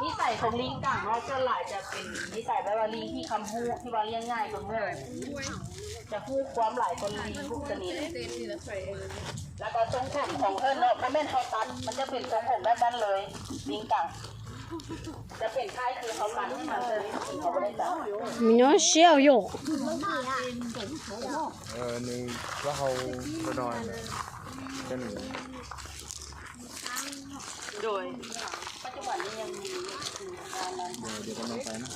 นิสัยของลิงกังเนาะ ส่วนหลายจะเป็นนิสัยแบบว่าลิงที่คำพูดที่ว่าเลี้ยงง่ายกว่าหมู่ จะพูดความหลายกว่าลิงทุกชนิด แล้วก็ทรงผมของเพิ่นเนาะ บ่แม่นเฮาตัด มันจะเป็นทรงผมแบบนั้นเลย ลิงกัง จะเป็นคล้ายคือเฮาตัดให้มันเลย เขาบ่ได้ตัด Nyob siab yom. เออ นึกว่าเขาก็นอนกันอยู่ โดย ปัจจุบันนี้ยังมีอยู่ เดี๋ยวเดี๋ยวกำลังไปนะ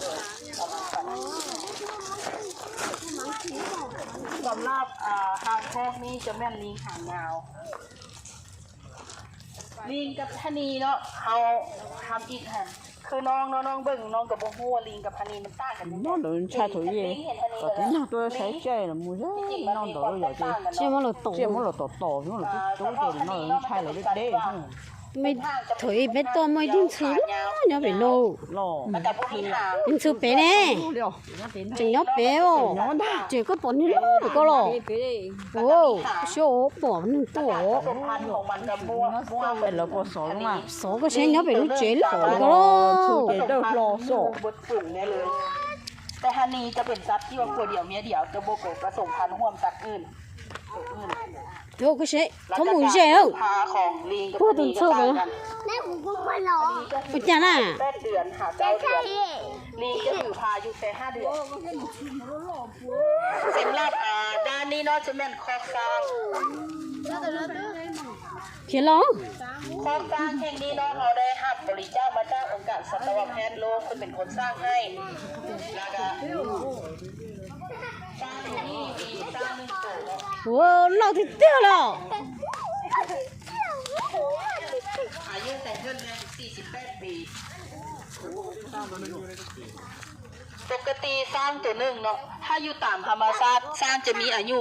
สำหรับอ่าทางพวกนี้จะแม่นลิงหางยาว ลิงกับชะนีเนาะ เฮาทำอิฐหัน คือน้องเนาะ น้องเบิ่ง น้องก็บ่ฮู้ว่าลิงกับชะนีมันต่างกันยังไง Nyob ntawd ntshai thaum ub, kom tus nyuag tuaj saib tsiaj los mus zog nyob ntawd los yog ces tsiaj muab los tom, tsiaj muab los tom tom, muab los tub tub ces nws nyob ntawd ntshai lawv deb deb. Thaum ub peb tuaj muaj ib tug ntxhw nyob pem no, ib ntxhw pem ne, tseem nyob pem os, ces koj pom niag loj koj los, siab pom neeg tuaj, xov koj saib nyob pem lub tsev loj koj los.แต่ชะนีจะเป็นสัตว์ที่ว่าผัวเดียวเมียเดียว จะบ่ผสมพันธุ์ร่วมสัตว์อื่น Ua koj seb, txhob mus ze nawb. Puag tus ntxhw ntawd. Ua cas na? สำหรับอ่าด้านนี้เนาะจะแม่นคอกช้าง Khiav los. คอกช้างแห่งนี้เนาะเราได้รับบริจาคมาจากองค์การสัตวแพทย์โลก เพิ่นเป็นคนสร้างให้ แล้วก็ช้างตัวนี้มีช้างหนึ่งตัว Ua, loj tiag tiag los. อายุของเพิ่นเนี่ยสี่สิบแปดปี ปกติช้างตัวหนึ่งเนาะ ถ้าอยู่ตามธรรมชาติช้างจะมีอายุ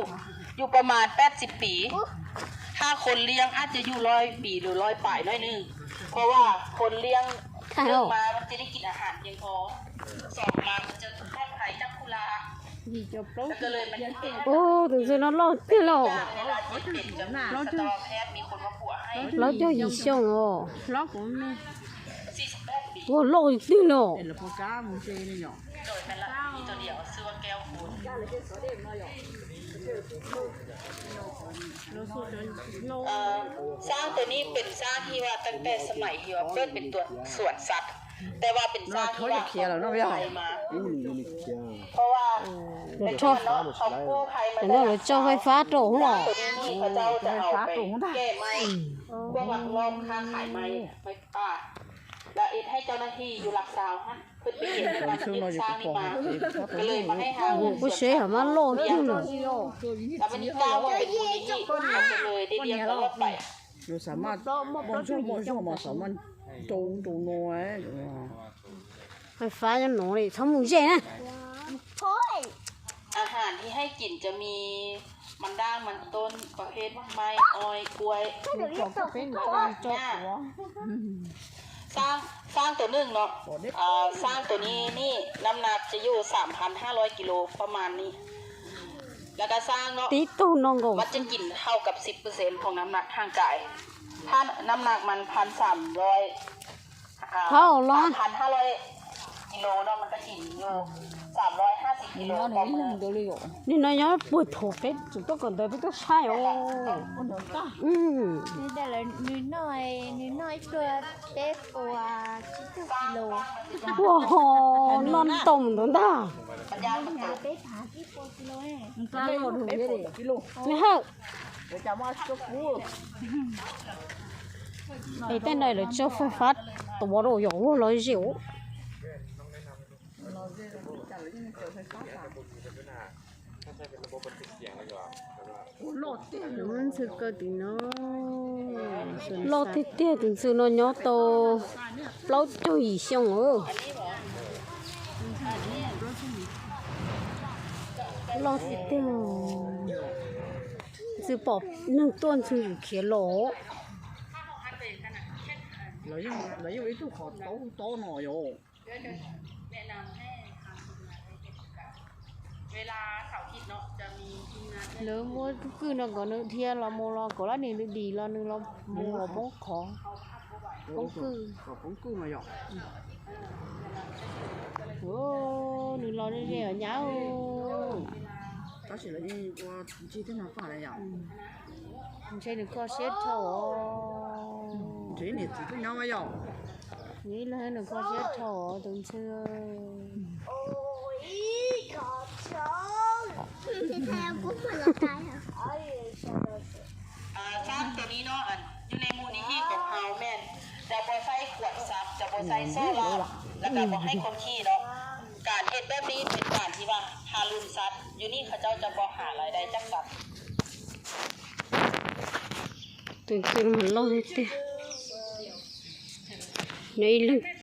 อยู่ประมาณแปดสิบปี ถ้าคนเลี้ยงอาจจะอยู่ร้อยปีหรือร้อยปลายหน่อยหนึ่ง เพราะว่าคนเลี้ยงเลี้ยงมามันจะได้กินอาหารเพียงพอ สองมามันจะปลอดภัยจากผู้ล่า แล้วก็เลยมันจะเป็น Ua, tus ntxhw no loj tiag los. เวลาเจ็บเป็นจะมีสัตวแพทย์มีคนมาผัวให้ Plaub caug yim xyoo os. Ua, loj tiag los. โดยมันละมีตัวเดียวชื่อว่าแก้วคุณ เอ่อ ช้างตัวนี้เป็นช้างที่ว่าตั้งแต่สมัยที่ว่าเปิ้ลเป็นตัวสวนสัตว์ แต่ว่าเป็นช้างที่ว่าเขากู้ภัยมา เพราะว่าแต่ก่อนเนาะเขากู้ภัยมาจาก Lawv tso fais fab rau hauv los. ตัวนี้นี่เขาเจ้าจะเอาไปแก้ไหม้ พวกลักลอบค้าขายไหม้ไฟป่า แล้วเอ็ดให้เจ้าหน้าที่อยู่หลักซาวฮะ เพิ่นไปเห็นมันเป็นช้างนี่มา ก็เลยมาให้ทาง Ua, koj seb, hov mas loj tiag los. แล้ววันนี้ก้าวมาเป็นมูลนิธิ เขาก็เลยได้เรียกร้องไป Fais fab nyob no li, txhob mus ze na. อาหารที่ให้กินจะมีมันด้างมันต้นประเภทไม้อ้อยกล้วยผักหญ้า ช้างช้างตัวหนึ่งเนาะ อ่า ช้างตัวนี้นี่น้ำหนักจะอยู่สามพันห้าร้อยกิโลประมาณนี้ แล้วก็ช้างเนาะ Tib tug no nkaus. มันจะกินเท่ากับสิบเปอร์เซ็นต์ของน้ำหนักร่างกาย ถ้าน้ำหนักมันพันสามร้อย อ่า Hauv los. สามพันห้าร้อยกิโลเนาะ มันก็กินอยู่สามร้อยห้าสิบกิโลต่อมื้อ Nim no nyob puag thaum peb tseem tuaj kawm ntawv peb tuaj saib os. Nws noj, nws noj ib pluag peb puas tsib caug kilo. Ua, noj ntau ntawd ntag. Peb phav tsib puas kilo ne. Nws hawm. Es tej no lawv tso fais fab tuav rau yom, ua lov zem. Tus ntxhw kaw tim no loj tiag tiag, tus ntxhw no nyob tau plaub caug yim xyoo. Loj tiag tiag. Ntxhw pom neeg tuaj ntxhw yus khiav los. Lawv yeej ib tug qhov taub hau tob no yom. Lawv muab kwj no kom nws dhia los mus los kom lab nim dim los nws los mus poob qhov, poob kwj. Nws los ze nyab. Ntshe nws kho siab dhau. Nws ib leeg nws kho siab dhau tus ntxhw. Sab tus ni no, yus ne mus ni hij kom hau men, cov puas saib khuam sab, cov puas saib soj laj, lawv kam puas haib khuam khi no. Kam ej peb pib pem kam thi vas ha lum sab, yus ni qhov cau cov puas ha lais dai caj sab. Tus ntxhw mas loj tiag. Nws ib leeg